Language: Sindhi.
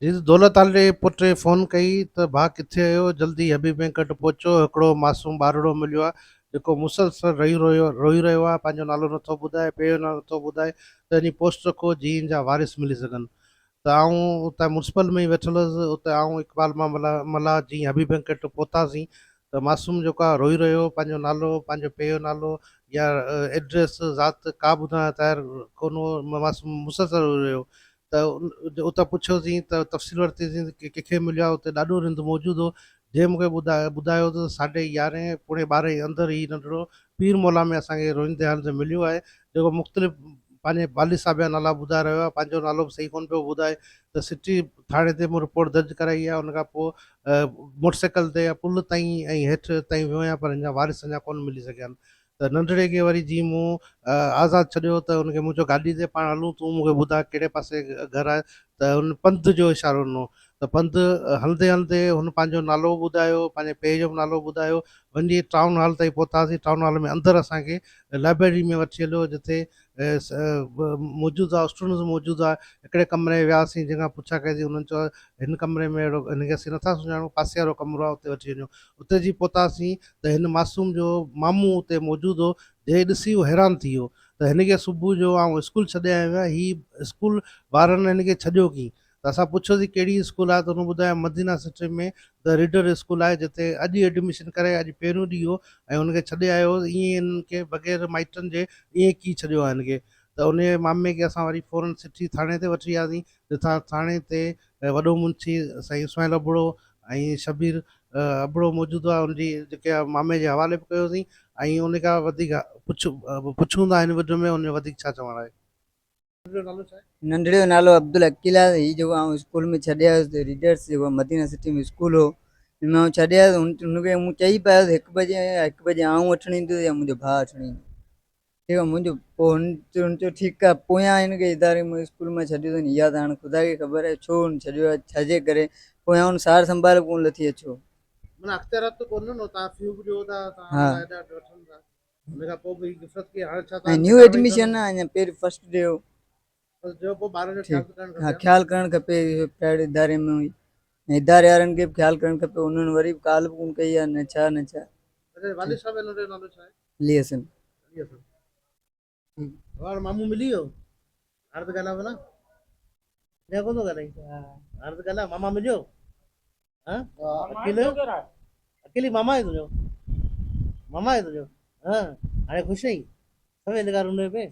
جي دولت علي پٽ فون ڪئي ته ڀاء ڪٿي آهيو جلدي حبيب بينڪ وٽ پهچو هڪڙو معصوم ٻارڙو مليو آهي جيڪو مسلسل رئي رهيو روئي رهيو آهي پنهنجو نالو نٿو ٻڌائي پيء جو نالو نٿو ٻڌائي ته وڃي پوسٽ رکو جي ان جا وارث ملي سگهن ته آئون اتي ميونسپل ۾ ئي ويٺل هئس اتي آئون اقبال مان ملاح جي حبيب بينڪ وٽ پهتاسين ته معصوم جيڪو آهي روئي رهيو هو پنهنجو نالو پنهنجو پيء جو نالو يا ايڊريس ذات ڪا ٻڌائڻ لاء تيار ڪونه هو معصوم مسلسل روئي رهيو هو ته اتان پڇيوسين ته تفصيل ورتيسين ته ڪنهن کي مليو آهي اتي ڏاڏو رند موجود هو جنهن مون کي ٻڌايو ته ساڍي يارهين پوڻي ٻارهين جي اندر هي ننڍڙو پير مولا ۾ اسان کي روئيندي حال تي مليو آهي جيڪو مختلف پنهنجي والد صاحب جا نالا ٻڌائي رهيو آهي پنهنجو نالو به صحيح ڪونه پيو ٻڌائي ته سٽي ٿاڻي تي مون رپورٽ درج ڪرائي آهي ان کان پوء موٽر سائيڪل تي پل تائين ۽ هيٺ تائين ويو آهيان پر هن جا وارث اڃا ڪونه ملي سگهيا آهن ته ننڍڙي کي وري جيئن مون آزاد ڇڏيو ته هن کي مون چيو گاڏي تي پاڻ هلون تون مون کي ٻڌاء ڪهڙي پاسي گهر آهي ته هن پنڌ جو اشارو ڏنو ته پنڌ هلندي هلندي هن پنهنجو نالو به ٻڌايو پنهنجي پيء جو به نالو ٻڌايو وڃي ٽائون هال تائين پهتاسين ٽائون هال ۾ اندر اسان کي لائبريري ۾ وٺي هليو جتي موجود هئا اسٽوڊنٽس موجود هئا هڪڙي ڪمري ۾ وياسين جنهن کان پڇا ڪئي سين انهن چيو هن ڪمري ۾ اهڙو هن کي اسين نٿا سڃاڻون پاسي وارو ڪمرو آهي اتي وٺي وڃو اتي جي پهتاسين ته هن معصوم جو مامو اتي موجود هو جنهن ڏسي هو حيران ٿي ويو ته هن کي صبح جو آئون اسڪول ڇڏي آيو آهيان هي اسڪول وارن هن کي ڇڏيو ڪيئن ته اسان پڇيوسين ڪهڙي اسڪول آهي ته هن ٻڌايو مدينه سٽي ۾ the reader school آهي جتي اڄ ايڊميشن ڪري اڄ پهريون ڏينهن هو ۽ هن کي ڇڏي آيو هوس ائين هنن کي بغير مائٽن جي ائين ڪيئن ڇڏيو آهي هن کي ته انهيء مامي کي اسان وري فورن سٽي ٿاڻي تي وٺي وياسين جتان ٿاڻي تي وڏو منشي سائين اسماعيل ابڙو ۽ شبير ابڙو موجود هئا ان جي جيڪي مامي جي حوالي به ڪيوسين ۽ ان کان وڌيڪ پڇون ٿا هن وڊيو ۾ ان جو وڌيڪ ڇا چوڻ آهي. ننڍڙي جو نالو عبدالعقيل آهي هي جيڪو آئون اسڪول ۾ ڇڏي آيس ته ريڊرس جيڪو مدينه سٽي ۾ اسڪول هو ان ۾ آئون ڇڏي آيس هن کي مون چئي پيو هڪ بجي هڪ بجي آئون وٺڻ ايندس يا منهنجو ڀاء وٺڻ ايندو ٺيڪ آهي منهنجو پوء هن چيو ٺيڪ آهي پويان هن کي اداري ۾ اسڪول مان ڇڏيو اٿن اها ته هاڻي خدا کي خبر آهي ڇو هن ڇڏيو آهي ڇا جي ڪري پويان هن سار سنڀال ڪونه لٿي اچو. معنيٰ اختيارات ته ڪونهن تان فيون به ڏيو ٿا تان وٺن ٿا. ۽ نيو ايڊميشن نه اڃا پهريون فرسٽ ڊي هو ها خيال ڪرڻ کپي پرائيويٽ اداري ۾ هئي ۽ اداري وارن کي به خيال ڪرڻ کپي انهن وري به ڪال به ڪونه ڪئي آهي نه ڇا نه ڇا علي حسن مامو ملي ويو هاڻي ته ڳالهاء ڀلا اڃا ڪونه ٿو ڳالهائين هاڻي ته ڳالهاء ماما مليو ها اڪيل اڪيلي ماما آهي تنهنجو ماما آهي تنهنجو ها هاڻي خوش آهين سوين لڳا رنو پي.